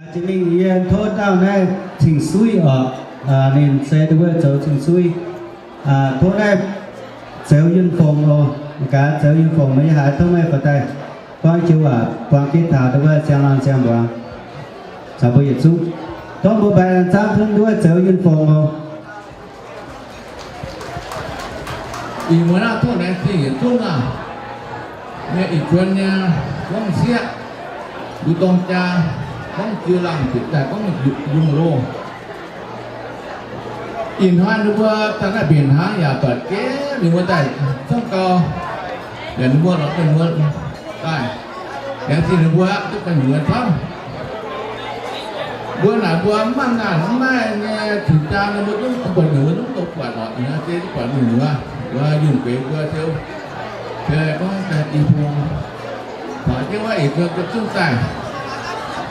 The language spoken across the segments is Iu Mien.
Jiex mingh yie tov dauh naaiv Cing-Suiv oc, ninh se duqv wuov zoux Cing-Suiv. Tov naaiv Zeux Yunh Fongc oc, gaax Zeux Yunh Fongc meih yiem haaix, tov meih faaux daaih gorngv jienv waac, buang jienv taux duqv wuov siang-laangh siang-mbuangz caux mbuo yietc zungv. Tov mbuo baeng zaangv bun duqv wuov Zeux Yunh Fongc oc. Ih muonz naaiv tov laengz zingh yietc zungv aac, nyei ih kuonx nyei gorngv sieqv, mbuo dorng jaa, gorngv jiu laangh bieqc daaih gorngv yungz loh. Ih hnoi ninh mbuo daaih naaiv mbenc hnaangx yaac buatc gaax ninh mbuo daaih zungv gau, yaac ninh mbuo lorz deix muonz daaih, laengz zingh ninh mbuo duqv ganh muonz camv. Mbuo naaic mbuo mv maaih naaic mv maaih nyei cingx jaa nor, mbuo zungv buatc ninh mbuo zungv dongh buatc lorqc, ih hnoi se duqv buatc mingh muoz, mbuo yungh beix mbuo ziouc, ziouc gorngv daaih i bung, taux jienv wuov ih hnoi ga'zunv daaih,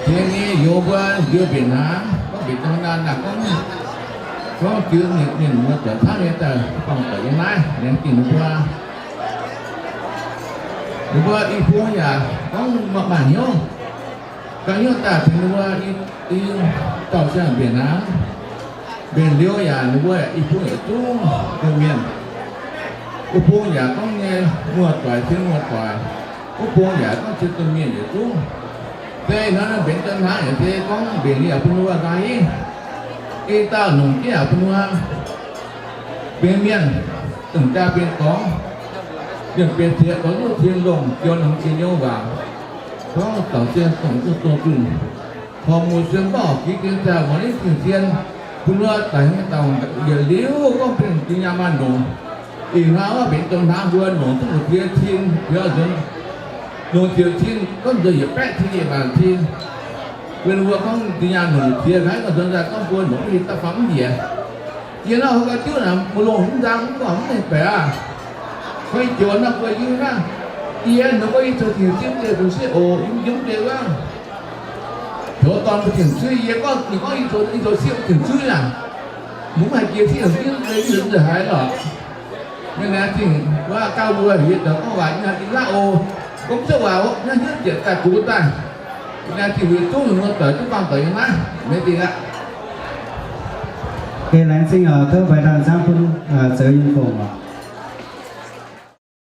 jiex nyei youz mbuo njoux mbenc hnaangx, gorngv mbenc dongh naaiv naaic gorngv, gorngv jienv mienh muoz doic camv nyei daaih buangh doic yiem naaiv, laengz zingh ninh mbuo. Ninh mbuo i bung yaac gorngv maaih hnyouv, ganh hnyouv daaih tengx ninh mbuo i, i dauh siang-mbenc hnangv. Mbenc liuz yaac ninh mbuo i bung yietc zungv domh mienh. Wuov bung yaac gorngv nyei muoz-doic cien muoz-doic, wuov bung yaac gorngv cien domh mienh yietc zungv. Se hnangv naaiv mbenc daaih hnangv yaac se gorngv mbenc yaac bun wuov nqa'haav i dauh longc jienv yaac bun wuov benx mienh, dongh jaa benx dorngx, mienh benx zieqc, dorngx duqv cien longc, joux longc cien nyei waac, gorngv zaux zien dongh duqv dongh zunh, horpc muoc cien mborqv jiex dien zaah muonz ninh zingh cien, bun wuov daic hmien dauh yietc liuz gorngv benx dinh nyaanh maaih longc. Ih hnoi wuov mbenc dongh hnangv mbuo longc duqv muoc ziex cin, nzunc longc ziepc cin, gorngv nzuonx yietc baeqv cin, yietc maanc cin. Mbuo, mbuo gorngv dinh nyaanh longc ziex haiv gorngv nzuonx daaih gorngv mbuo longc mv hingh da'faam mv njiec. Yie naaiv houv gau diuv naaic, mbuo longc mv nzang mv baac mv mengh baeqc aac. Fai joux naaiv mbuo yie naaiv, yie nor gorngv yie zoux Tin-Hungh sieqv deix, zoux sieqv oc, yie mv nzunc deix wuov. Zoux dorn mbuo Tin-Hungh sieqv, yie gorngv, ninh gorngv yie zoux, yie zoux sieqv Tin-Hungh sieqv aac. Mbuo mv haiz jiex sieqv Tin-Hungh sieqv, yie nzunc deix haiz lorqc. Maiv laengz zingh wuov gauh mbuo yie zoux gorngv waac nyei, yie laqv oc. Gorngv cuotv waac oc, naaiv hnyouv ziepc daaih gox daaih. Maiv laengz zingh mbuo yietc zungv mienh muoz doic duqv buangh doic yiem naaiv, maiv dingh aqv. Laengz zingh oc, tov mbaix dangh zaangv bun Zeux Yunh Fongc oc.